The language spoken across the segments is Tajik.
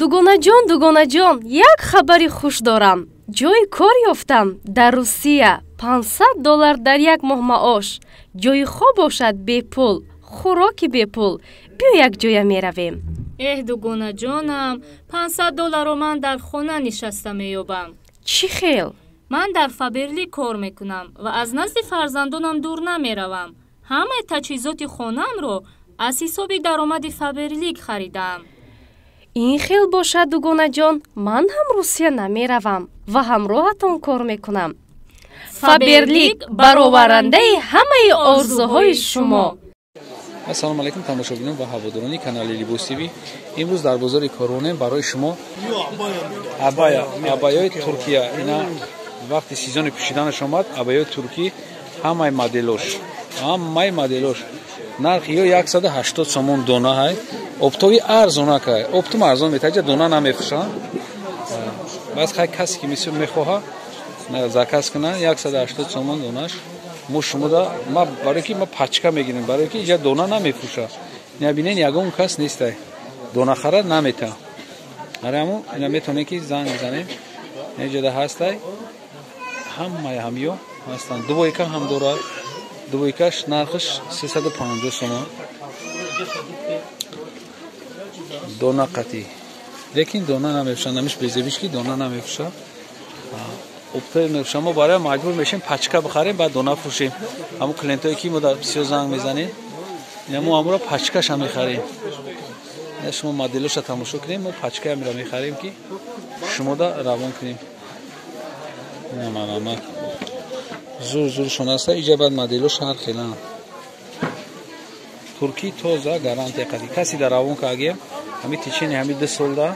Дугонаҷон, дугонаҷон, як хабари хуш дорам. Ҷои кор ёфтам дар Русия. $500 дар як моҳ маош. Ҷои хоб бошад бепул, хӯроки бепул. Биё якҷоя меравем. Эҳ, дугонаҷонам, $500 ман дар хона нишаста меёбам. Чӣ хел? Ман дар Фаберлик кор мекунам ва аз назди фарзандонам дур намеравам. Ҳамаи таҷҳизоти хонаамро аз ҳисоби даромади Фаберлик харидаам. Ин хел бошад, дугонаҷон, ман ҳам Русия намеравам ва ҳамроҳатон кор мекунам. Фаберлик бароварандаи ҳамаи орзуҳои шумо. Ассалому алайкум тамошобинон ва ҳаводорони канали Либос ТВ. Имрӯз дар бозори Корвонем барои шумо абайои Туркия. Ина вақти сезони пӯшиданаш омад, абайои туркӣ ҳамаи моделош, ҳамаи моделош. Нархи ё 180 сомон дона ҳай. Оптови арзонак ҳай. Оптум арзон метаҷа дона намефурӯшанд. Баъз хай касе ки мисол мехоҳа заказ кунад 180 сомон донаш. Мо шумода ма барои ки ма пачка мегирем, барои ки иҷа дона намефурӯшад. Ина бинен ягон кас нестай. Донахара намета. Барои ҳамун ина метавонем ки занг бизанем. Иҷода ҳастай. Ҳамаи ҳамё ҳастанд. Двойка ҳам дорад. Двойкаш нархаш 350 сомон. Дона қатӣ. Лекин дона намефурӯшанд. Намиш безебиш ки дона намефурӯшад. Оптои мефурӯшанд. Мо барои маҷбур мешем пачка бихарем, баъд дона фурӯшем. Ҳамун клиентое ки мо дар бисёр занг мезанем, ина мо ҳамуро пачкаша мехарем. Ина шумо моделоша тамошо кунем, мо пачкаи ҳамира мехарем ки шумода равон кунем. Ина марҳамат. Зур зуршон аста, иҷа баъд моделош ҳар хеланд. Туркӣ тоза гарантия қади. Каси дар равон кагем, ҳами течени ҳами 2 солда,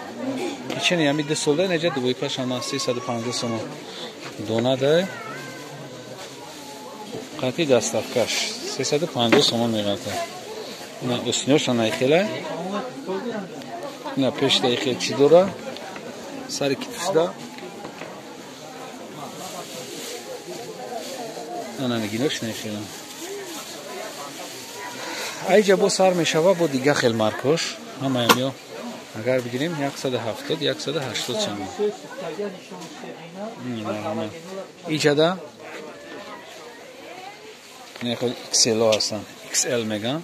течени ҳами 2 солда инаҷа двойкаш ҳама 350 сомон. Дона дай қати доставкаш 350 сомон меғалта. Ина устинёшон айхела. Ина пешда ихел чӣ дора? Сари китфшда. Ана нигинош нахела. Айҷа бо сар мешава бо дига хел маркош. Ҳамаям ё агар бигирем 170, 180 сомон. Иҷада нехел XL ҳастанд. XL меган.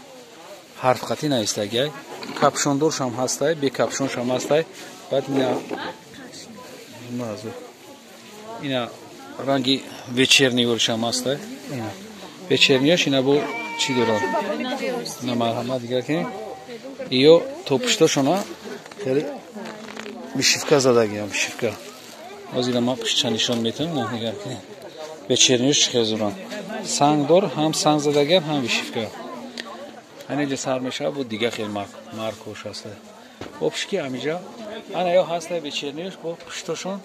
Ҳарф қатӣ наистагиай. Капшондоршам ҳастай, бе капшоншам ҳастай. Баъд ина ранги вечерниёшам ҳастай. Ина вечерниёш ина бо чӣ дорад? Ина марҳамат дигар кунем. Ё топуштошона хеле вишивка задагиам, вишивка. Ҳозир ма пуштша нишон метавам, на нигар кунем. Вечерниёш чӣ хел зуранд. Сангдор ҳам санг задагиам, ҳам вишивка. Ҳанеҷа сар мешава бо дига хел маркош ҳаста. Обшки ҳамиҷа ана ё ҳаста вечерниёш бо пуштошон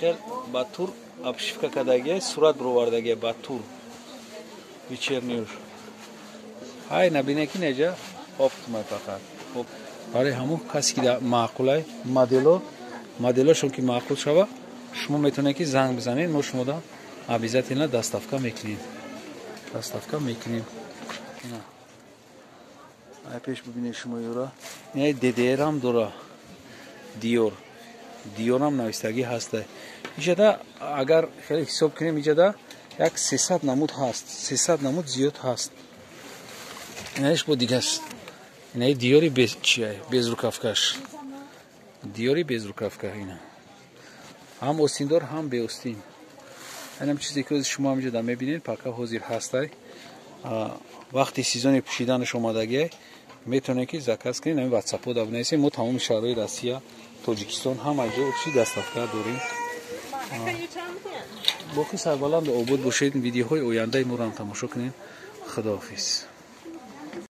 хел ба тур обшивка кардагия, сурат бировардагия ба тур вечерниёш. Ҳай набине ки неҷа оптумай фақат. Барои ҳамун касе ки маъқулай моделошон ки маъқул шава, шумо метавонед ки занг бизанед, мо шумода обязательно доставка мекунем. Доставка мекунем. Ай пеш бибинед шумо ёра. Ина ДДР ҳам дора. Диор. Диорам навистагӣ ҳаста. Иҷада агар хеле ҳисоб кунем, иҷада як 300 намуд ҳаст. 300 намуд зиёд ҳаст. Инаиш бо дигаст. Инаи Диори без чия, без рукавкаш. Диори без рукавка ина. Ҳам остиндор, ҳам беостин. Инам чизе ки шумо ҳамиҷода мебинед, пака ҳозир ҳастай. Вақти сезони пӯшиданаш омадагиай, метавонед ки заказ кунед, ҳамин WhatsApp-о да бинависед. Мо тамоми шаҳрҳои Россия, Тоҷикистон ҳама ҷо чӣ доставка дорем. Боқӣ сарбаланду обод бошед. Видеоҳои ояндаи моро ҳам тамошо кунед. Худоҳофиз.